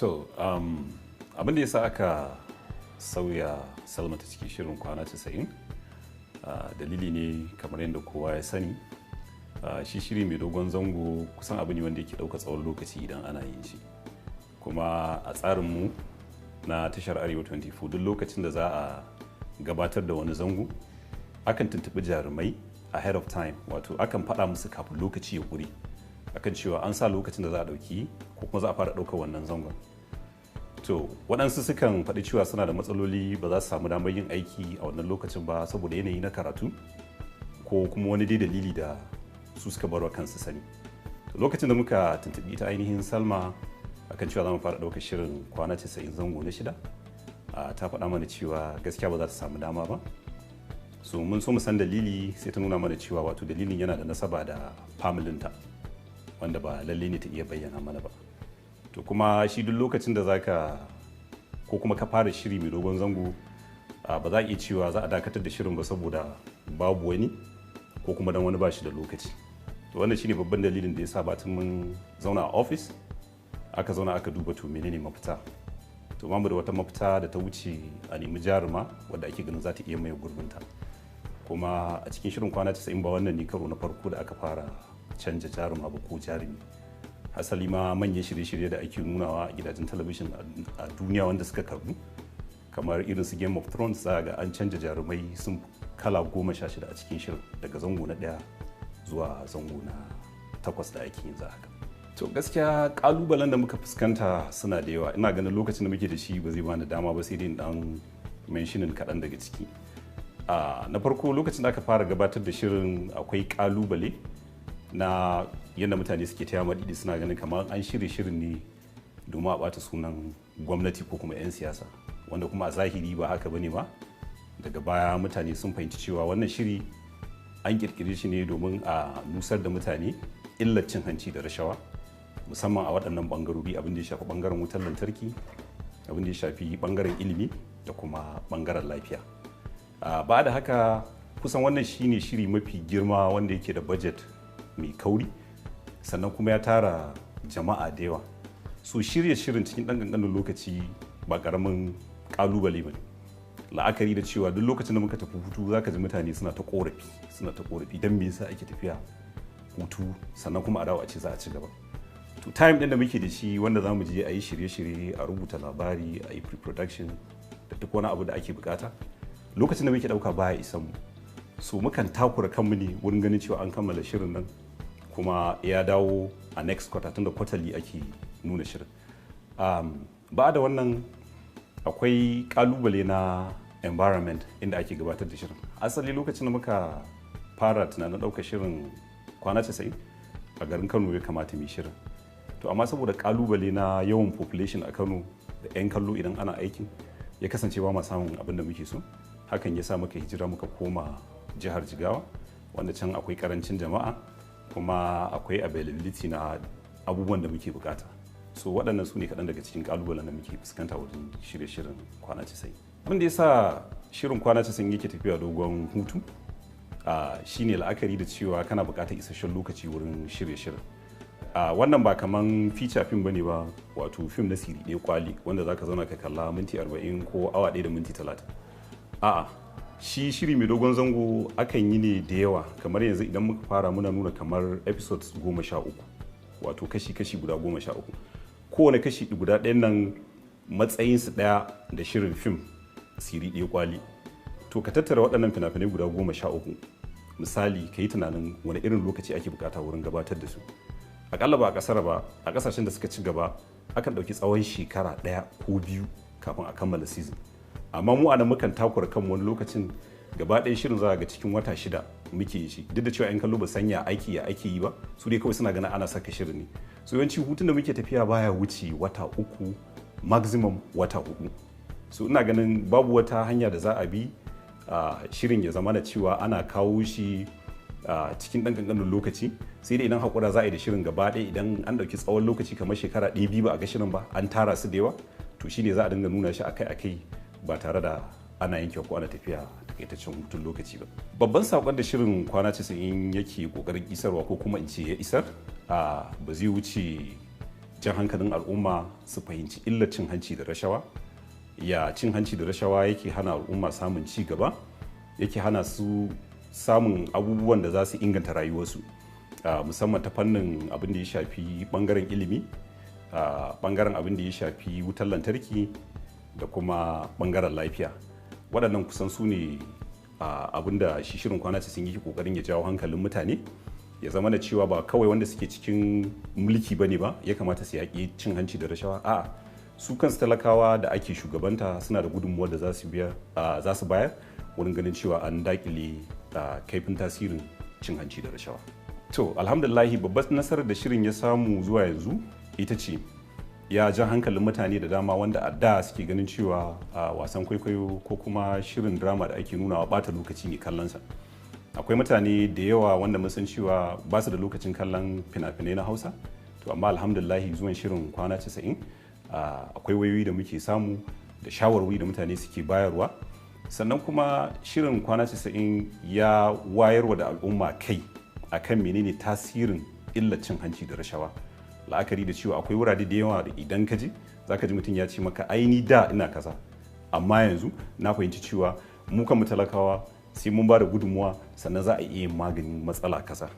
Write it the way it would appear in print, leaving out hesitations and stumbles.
To, abin da ya sa aka sauya Salma ta cikin shirin Kwana 90, dalili ne kamar yadda kowa ya sani, shi shiri mai dogon zango kusan abu ne wanda yake ɗauka tsawon lokaci idan ana yin shi. Kuma a tsarinmu na tashar Arewa 24, duk lokacin da za a gabatar da wani zango, akan tuntuɓi jarumai ahead of time, wato akan faɗa musu kafin lokaci ya ƙure akan cewa an sa lokacin da za a ɗauki ko kuma za a fara ɗaukar wannan zangon. To, waɗansu sukan faɗi cewa suna da matsaloli, ba za su samu damar yin aiki a wannan lokacin ba saboda yanayi na karatu ko kuma wani dai dalili da su suka barwa kansu sani. To, lokacin da muka tuntuɓi ta ainihin Salma akan cewa za mu fara ɗaukar shirin Kwana 90 zango na shida, ta faɗa mana cewa gaskiya ba za ta samu dama ba. So mun so mu san dalili, sai ta nuna mana cewa wato dalilin yana da nasaba da familinta, wanda ba lalle ne ta iya bayyana mana ba. To, kuma shi duk lokacin da zaka ko kuma ka fara shiri mai dogon zango, ba za a iya cewa za a dakatar da shirin ba saboda babu wani ko kuma dan wani ba shi da lokaci. To, wannan shine babban dalilin da ya sa batun mun zauna a office, aka zauna aka duba, to, menene mafita? To, bamu da wata mafita da ta wuce a nemi jaruma wadda ake ganin za ta iya maye gurbinta. Kuma a cikin shirin Kwana 90, ba wannan ne karo na farko da aka fara canja jaruma ba ko jarumi. Hasali ma, manyan shirye-shirye da ake nunawa a gidajen talabijin a duniya wanda suka karbu, kamar irin su Game of Thrones, za ga an canja jarumai sun kala 16 a cikin shirin, daga zango na ɗaya zuwa zango na takwas da ake yin za haka. To, gaskiya kalubalen da muka fuskanta suna da yawa. Ina ganin lokacin da muke da shi ba zai bani dama ba, sai dai dan mentioning kaɗan daga ciki. Na farko, lokacin da aka fara gabatar da shirin, akwai kalubale na yadda mutane suke taya maɗiɗi, suna ganin kamar an shirya shirin ne domin a ɓata sunan gwamnati ko kuma 'yan siyasa, wanda kuma a zahiri ba haka bane ba. Daga baya mutane sun fahimci cewa wannan shiri an kirkire shi ne domin a nusar da mutane illar cin hanci da rashawa, musamman a waɗannan ɓangarori: abin da ya shafi ɓangaren wutar lantarki, abin da ya shafi ɓangaren ilimi da kuma ɓangaren lafiya. Ba da haka, kusan wannan shine shiri mafi girma wanda yake da budget mai kauri, sannan kuma ya tara jama'a da yawa. So shirya shirin cikin ɗan ƙanƙanin lokaci ba ƙaramin ƙalubale ba ne, la'akari da cewa duk lokacin da muka tafi hutu, zaka ji mutane suna ta korafi, suna ta korafi, don me yasa ake tafiya hutu sannan kuma a dawo a ce za a ci gaba? To, time din da muke da shi wanda za mu je a yi shirye-shirye, a rubuta labari, a yi pre-production da duk wani abu da ake bukata, lokacin da muke dauka baya isan mu. So mukan takura kanmu ne wurin ganin cewa an kammala shirin nan kuma ya dawo a next quarter, tunda quarterly ake nuna shirin. Ba da wannan, akwai kalubale na environment inda ake gabatar da shirin. Asali lokacin da muka fara tunanin ɗaukar shirin Kwana 90, a garin Kano ya kamata mu shirin. To, amma saboda kalubale na yawan population a Kano da 'yan kallo idan ana aikin, ya kasance ba ma samun abin da muke so. Hakan ya sa muka hijira muka koma jihar Jigawa, wanda can akwai karancin jama'a kuma akwai availability na abubuwan da muke bukata. So waɗannan su ne kaɗan daga cikin kalubalen da muke fuskanta wajen shirye shirin Kwana 90. Abin da ya sa shirin Kwana 90 yake tafiya dogon hutu shine la'akari da cewa kana buƙatar isasshen lokaci wurin shirye shirin. Wannan ba kaman feature film bane ba, wato film na siri ɗaya kwali wanda zaka zauna ka kalla minti 40 ko awa 1 da minti 30. A'a, shi shiri mai dogon zango akan yi ne da yawa. Kamar yanzu idan muka fara, muna nuna kamar episodes 13, wato kashi-kashi guda 13. Kowane kashi guda ɗayan nan matsayinsu ɗaya da shirin fim siri ɗaya kwali. To, ka tattara waɗannan fina-finai guda 13, misali, ka yi tunanin wani irin lokaci ake bukata wurin gabatar da su. Akalla ba a ƙasar ba, a ƙasashen da suka ci gaba, akan ɗauki tsawon shekara ɗaya ko biyu kafin a kammala season. Amma mu anan mukan takura kan wani lokacin gaba ɗaya shirin za ga cikin wata 6 muke yi shi, duk da cewa 'yan kallo ba sanya aiki ya ake yi ba, su dai kawai suna ganin ana saka shirin ne. So yawanci hutun da muke tafiya baya wuce wata 3, maximum wata 4. So ina ganin babu wata hanya da za a bi shirin ya zama da cewa ana kawo shi cikin ɗan ƙanƙanin lokaci, sai dai idan haƙura za a yi da shirin gaba ɗaya. Idan an ɗauki tsawon lokaci kamar shekara ɗaya, biyu ba a ga shirin ba, an tara su da yawa, to shine za a dinga nuna shi akai-akai ba tare da ana yanke ko ana tafiya takaitaccen hutun lokaci ba. Babban saƙon da shirin Kwana 90 yake ƙoƙarin isarwa, ko kuma in ce ya isar, ba zai wuce jan hankalin al'umma su fahimci illar cin hanci da rashawa, ya cin hanci da rashawa yake hana al'umma samun ci gaba, yake hana su samun abubuwan da za su inganta rayuwarsu, musamman ta fannin abin da ya shafi bangaren ilimi, bangaren abin da ya shafi wutar lantarki da kuma bangaren lafiya. Waɗannan kusan su ne abin da shi shirin kwana 90 yake kokarin ya jawo hankalin mutane, ya zama da cewa ba kawai wanda suke cikin mulki bane ba ya kamata su yaƙi cin hanci da rashawa. A'a, su kansu talakawa da ake shugabanta suna da gudunmuwar da za su bayar wurin ganin cewa an dakile kaifin tasirin cin hanci da rashawa. To, alhamdulillahi, babbar nasarar da shirin ya samu zuwa yanzu ita ce ya jan hankalin mutane da dama wanda a da suke ganin cewa wasan kwaikwayo ko kuma shirin drama da ake nunawa bata lokaci ne kallonsa. Akwai mutane da yawa wanda mun san cewa ba su da lokacin kallon fina-finai na Hausa. To, amma alhamdulillahi, zuwan shirin kwana 90, akwai wayoyi da muke samu da shawarwari da mutane suke bayarwa. Sannan kuma shirin kwana 90 ya wayarwa da al'umma kai akan menene tasirin illar cin hanci da rashawa, la'akari da cewa akwai wurare da yawa da idan ka je zaka ji mutum ya ce maka, "Ai ni da ina kaza, amma yanzu na fahimci cewa mu kan talakawa sai mun ba da gudunmuwa sannan za a iya yin maganin matsala kaza."